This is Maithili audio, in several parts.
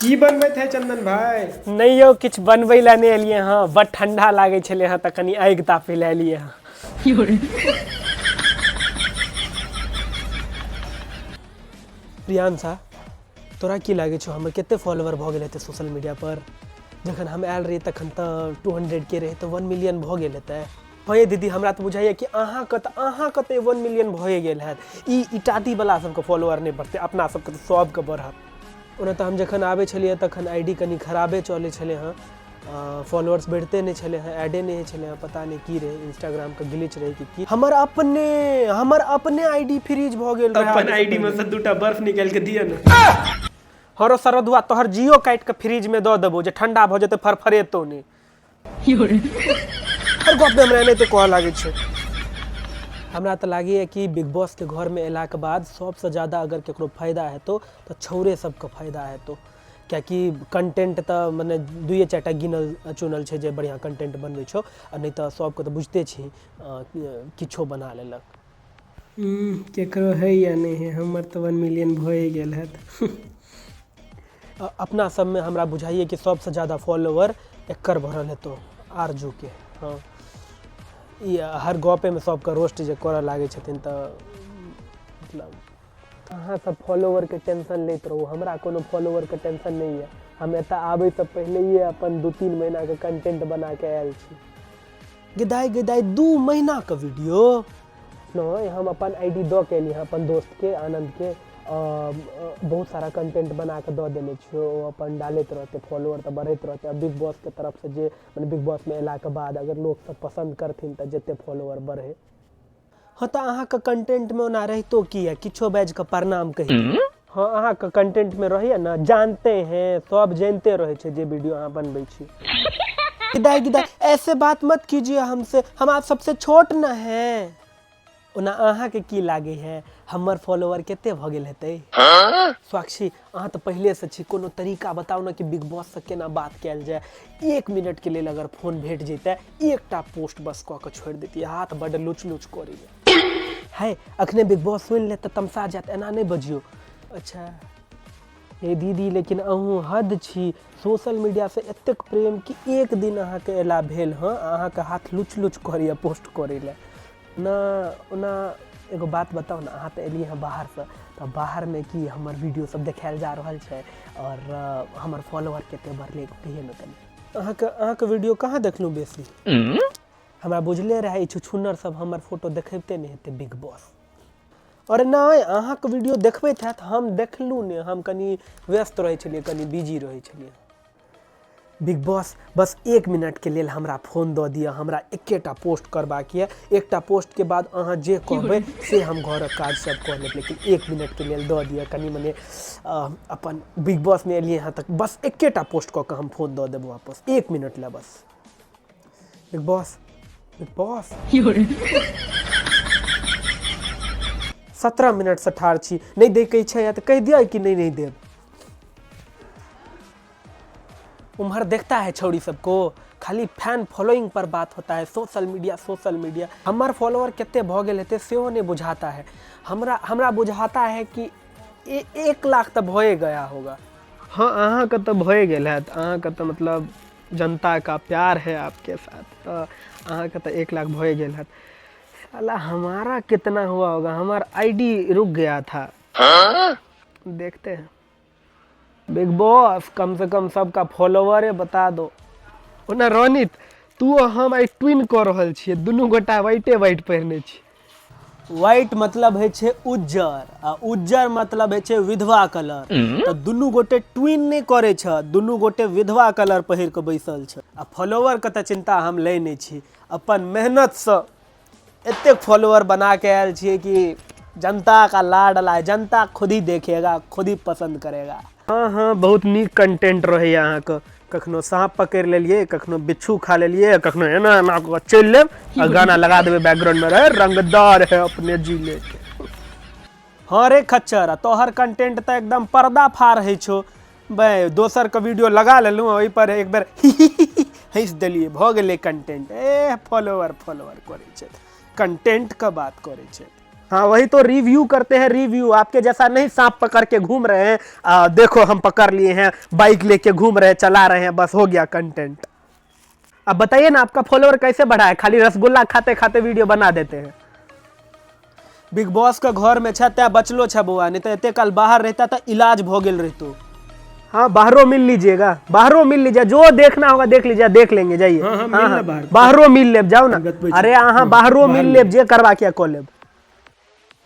की बनबैत है चंदन भाई? नहि यौ, किछु बनबै लए नहि एलियै हँ, बड ठंडा लागै छलै हँ तऽ कनि आगि तापै लए एलियै हँ। प्रियांशा, तोरा की लागै छौ हमर कते फॉलोअर भऽ गेल हेतै सोशल मीडिया पर? जखन हम आयल रहियै तखन तऽ 200 के रहै, तऽ 1 मिलियन भऽ गेल हेतै? हँ ये दीदी, हमरा तऽ बुझाइए कि अहाँके तऽ 1 मिलियन भए गेल हैत। ई इटादीवला सबके फॉलोअर नहि बढ़तै, अपना सबके तऽ सबके बढ़त। ओना तऽ हम जखन आबै छलियै तखन I D कनि खराबे चलै छलै हँ, फॉलोअर्स बढ़िते नहि छलै हँ, एडे नहि होइ छलै हँ। पता नहि की रहै, इंस्टाग्रामके ग्लिच रहै कि की। हमर अपने I D freeze भऽ गेल रहै। अपन आईडी में से दूटा बर्फ निकालि के दिअ ने। हरो सरदुआ, तोहर जियो काटि कऽ फ्रिज में दऽ देबो जे ठंडा भऽ जेतै, फरफरेतौ नहि। हर गपमे हमरा एनाहिते कहऽ लागै छै। हमरा तऽ लागैए कि बिग बॉसके घरमे अयलाके बाद सबसँ ज्यादा अगर ककरो फायदा हेतौ तऽ छौड़े सबके फायदा हेतौ, किएकि कंटेंट तऽ मने दुइए चारि टा गिनल चुनल छै जे बढ़िआँ कंटेंट बनबै छौ, आ नहि तऽ सबके तऽ बुझिते छी, किछो बना लेलक। केकरो है या नहि है, हमर तऽ 1 मिलियन भए गेल हैत। अपना सबमे हमरा बुझाइए कि सबसँ ज्यादा फॉलोअर एकर भरल हेतौ, आरजूके। हँ, ई हर गपेमे सबके रोस्ट जे करऽ लागै छथिन तऽ मतलब अहाँ सब फॉलोअरके टेंशन लैत रहू, हमरा कोनो फॉलोअरके टेंशन नहि यऽ। हम एतऽ आबैसँ पहिलैए अपन 2-3 महीनाके कंटेंट बना कऽ आयल छी। गेदाइ गेदाइ, 2 महीनाके वीडियो नहि, हम अपन I D दऽ के एलियै हँ अपन दोस्तके, आनन्दके। बहुत सारा कंटेंट बना कऽ दऽ देने छियै, ओ अपन डालैत रहतै, फॉलोअर तऽ बढ़ैत रहतै। आ बिग बॉसके तरफसँ जे मने बिग बॉसमे अयलाके बाद अगर लोकसभ पसन्द करथिन तऽ जते फॉलोअर बढ़ै। हँ, तऽ अहाँके कंटेंटमे ओना रहितो की यऽ? किछो बाजि कऽ प्रणाम कहि। हँ, अहाँके कंटेंटमे रहैए ने, जानते हैं, सब जानिते रहै छै जे वीडियो अहाँ बनबै छी। गिदाई गिदाई, ऐसे बात मत कीजिए हमसे, हम आप सबसे छोट न हैं। ओना अहाँके की लागै है, हमर फॉलोअर कते भऽ गेल हेतै? स्वाक्षी, अहाँ तऽ पहिलेसँ छी, कोनो तरीका बताउ ने कि बिग बॉससँ केना बात कयल जाय। 1 मिनटके लेल अगर फोन भेट जैतै, एकटा पोस्ट बस कऽ के छोड़ि दैतियै। हाथ बड्ड लुच लुच करैए। है, अखने बिग बॉस सुनि लेत तऽ तमसा जायत, एना नहि बजियौ। अच्छा हे दीदी, लेकिन अहूँ हद छी, सोशल मीडियासँ एतेक प्रेम कि एक दिन अहाँके अयला भेल हँ, अहाँके हाथ लुच लुच करैए पोस्ट करै लए ने। ओना एगो बात बताउ ने, अहाँ तऽ एलियै हँ बाहरसँ, तऽ बाहरमे की हमर वीडियो सब देखायल जा रहल छै आओर हमर फॉलोअर कते बढ़लै, कहियै ने कनि। अहाँके वीडियो कहाँ देखलहुँ बेसी? हमरा बुझले रहै ई छुछुन्नर सब हमर फोटो देखबिते नहि हेतै बिग बॉस। अरे नहि, अहाँके वीडियो देखबैत हैत, हम देखलहुँ नहि, हम कनि व्यस्त रहै छलियै, कनि बिजी रहै छलियै। बिग बॉस, बस 1 मिनटके लेल हमरा फोन दऽ दिअ, हमरा एकेटा पोस्ट करबाक यऽ। एकटा पोस्टके बाद अहाँ जे कहबै से हम घरक काज सब कऽ लेब, लेकिन 1 मिनटके लेल दऽ दिअ। कनि मने अपन बिग बॉसमे एलियै हँ तऽ बस एकेटा पोस्ट कऽ कऽ हम फोन दऽ देब वापस, 1 मिनट लए बस। बिग बॉस, बिग बॉस, 17 मिनटसँ ठाढ़ छी, नहि दै के इच्छा यऽ तऽ कहि दिअ कि नहि, नहि देब। उम्हर देखता है छौड़ी सबको, खाली फैन फॉलोइंग पर बात होता है, सोशल मीडिया, सोशल मीडिया। हमर फॉलोअर कते भऽ गेल हेतै सेहो नहि बुझाता है। हमरा हमरा बुझाता है कि 1 लाख तऽ भए गया होगा। हाँ, अहाँके तऽ भए गेल हैत, अहाँके तऽ मतलब जनता का प्यार है आपके साथ, तऽ अहाँके तऽ 1 लाख भए गेल हैत। साला, हमारा कितना हुआ होगा? हमार आईडी रुक गया था। देखते हैं। बिग बॉस, कम से कम सबका फॉलोअरे बता दो। ओना रोनित, तू आ हम आइ ट्विन कऽ रहल छियै, दुनू गोटा वाइटे वाइट पहिरने छी। व्हाइट मतलब होइ छै उज्जर, आ उज्जर मतलब होइ छै विधवा कलर, तऽ दुनू गोटे ट्विन नहि करै छ, दुनू गोटे विधवा कलर पहिर कऽ बैसल छ। आ फॉलोअर के तऽ चिंता हम लै नहि छी, अपन मेहनतसँ एतेक फॉलोअर बना के आयल छियै कि जनता का लाडला है, जनता खुद ही देखेगा, खुद ही पसंद करेगा। हँ हँ, बहुत नीक कंटेंट रहैए अहाँके। कखनो साँप पकड़ि लेलियै, कखनो बिच्छू खा लेलियै, कखनो एना एना कऽ चलि लेब आ गाना लगा देबै बैकग्राउंडमे रे, रंगदार है अपने जिले के। हँ रे खच्चर, आ तोहर कंटेंट तऽ एकदम पर्दा फाड़ होइ छौ बे। दोसरके वीडियो लगा लेलहुँ, ओहि पर एक बेर हँसि देलियै, भऽ गेलै कंटेंट। ए, फॉलोअर फॉलोअर करै छै, कंटेंटके बात करै छै। हाँ, वही तो रिव्यू करते हैं, रिव्यू। आपके जैसा नहीं सांप पकड़ के घूम रहे हैं, देखो हम पकड़ लिए हैं, बाइक लेके घूम रहे हैं, चला रहे हैं, बस हो गया कंटेंट। अब बताइए ना आपका फॉलोअर कैसे बढ़ा है? खाली रसगुल्ला खाते खाते वीडियो बना देते हैं। बिग बॉस के घर में छै तैं बचलो छै बौआ, नहीं तो एते काल बाहर रहता तो इलाज भ गेल रहितो। हाँ, बाहरों मिल लीजिएगा, बाहरों मिल लीजिए, जो देखना होगा देख लीजिए, देख लेंगे, जाइए। हाँ, हाँ, मिल ले बाहर। बाहरों मिल लेब, जाओ ना। बतबै छी। अरे अहाँ बाहरों मिल लेब, जे करबा के कऽ लेब।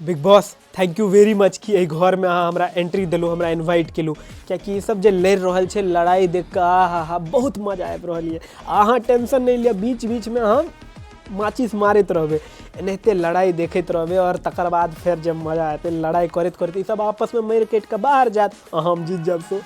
Bigg Boss thank you very much कि एहि घरमे अहाँ हमरा एंट्री देलहुँ, हमरा इन्वाइट केलहुँ, कियाकि ई सब जे लड़ि रहल छै, लड़ाइ देख कऽ आ हा हा बहुत मजा आबि रहल यऽ। अहाँ टेंशन नहि लिअ, बीच बीचमे हम माचिस मारैत रहबै, एनाहिते लड़ाइ देखैत रहबै आओर तकर बाद फेर जे मजा एतै लड़ाइ करैत करैत ई सब आपसमे मारि काटि कऽ बाहर जायत आ हम जीत जायब। सो